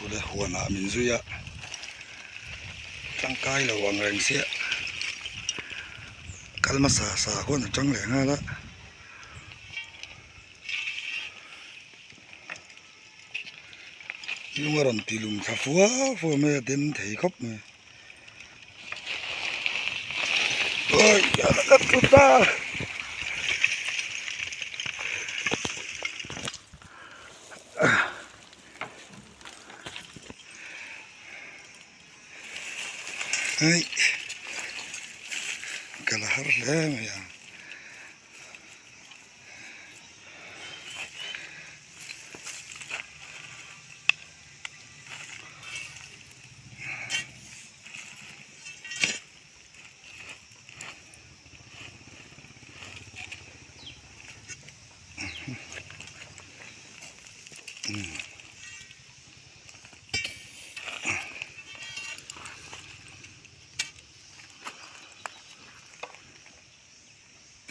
Khule huanah min zui a, tangkai lo ang reng sia kal hmasa sa khawn a tang leh nghal a. Lung a rawn ti lum thla fua fua mai a den thei khawp mai. Awi ka tlu ta. Hei ka la har hle mai a.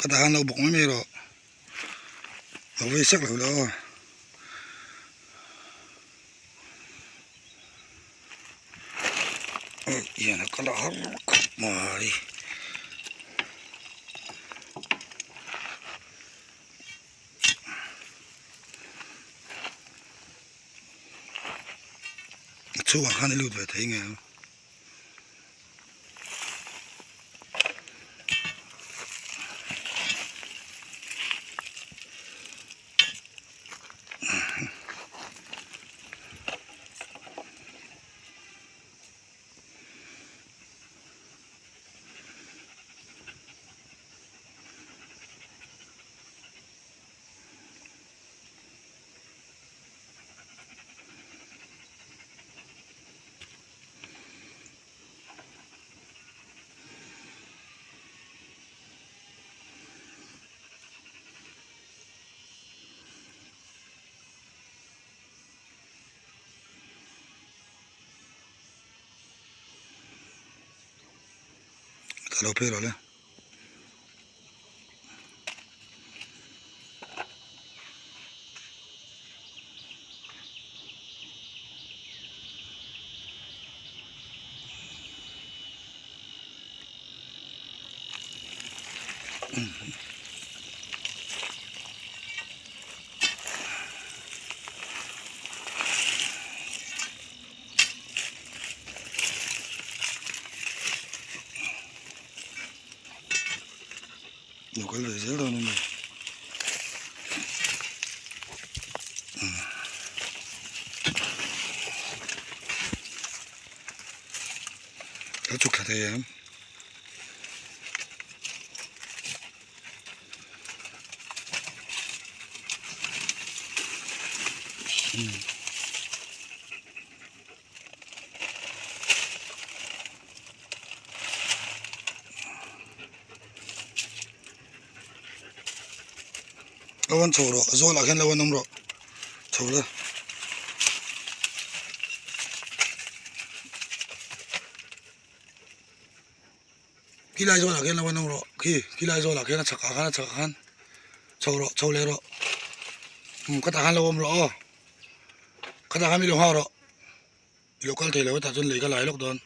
Ka dah han lo bawk mai mai rawh lo vei sek lo la aw. Hian a kal a har khawp mai. A chhungah khan i lut ve thei ngei ang. Lo phei rawh le. Lo kal ve zel dawn a ni. Lo chhuk thla thei em? Lo an chho rawh zawl ah khian lo an awm rawh chho la. Khilai zawlah khian lo an awm rawh khi khilai zawlah khian a chhakah khan a chhakah khan chho rawh chho leh rawh umm khatah khan lo awm rawh aw khatah khan mi lo nghak rawh i lo kal thei lo hetah chuan lei ka lai lawk dawn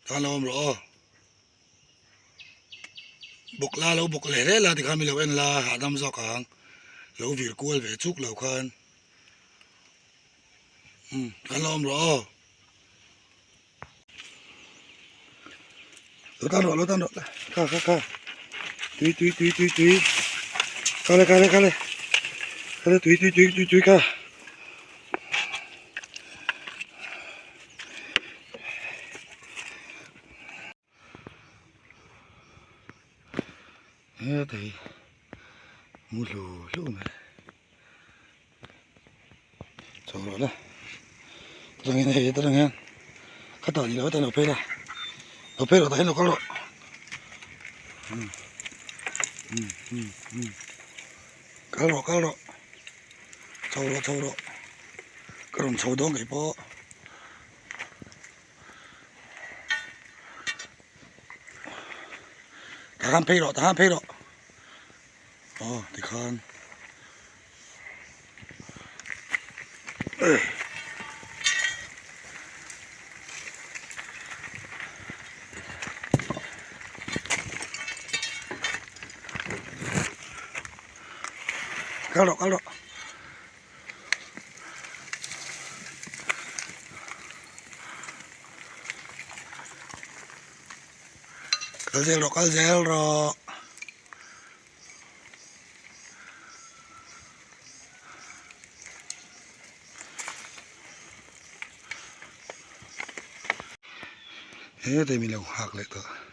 tah khan lo awm rawh aw bawk la lo bawk leh hle la tikhan mi lo en la hahdam zawk ang lo vir kual ve chuk lo khan umm tah khan lo awm rawh aw. Lo tan rawh lo tan rawh kha kha kha tui tui tui tui tui kha le kha le kha le kha le tui tui tui tui tui kha he thei mu hlu hlu mai. Chho rawh le tah hian hei tah hian khatah ni lo tah hian lo phei la lo phei rawh tah hian lo kal rawh um um um um kal rawh kal rawh chho rawh chho rawh ka rawn chho dawn ngei pawh tah khan phei rawh tah khan phei rawh. Aw tikhan eh. Kal rawh kal rawh. Kal zel rawh kal zel rawh. He te min lo nghak leh tawh.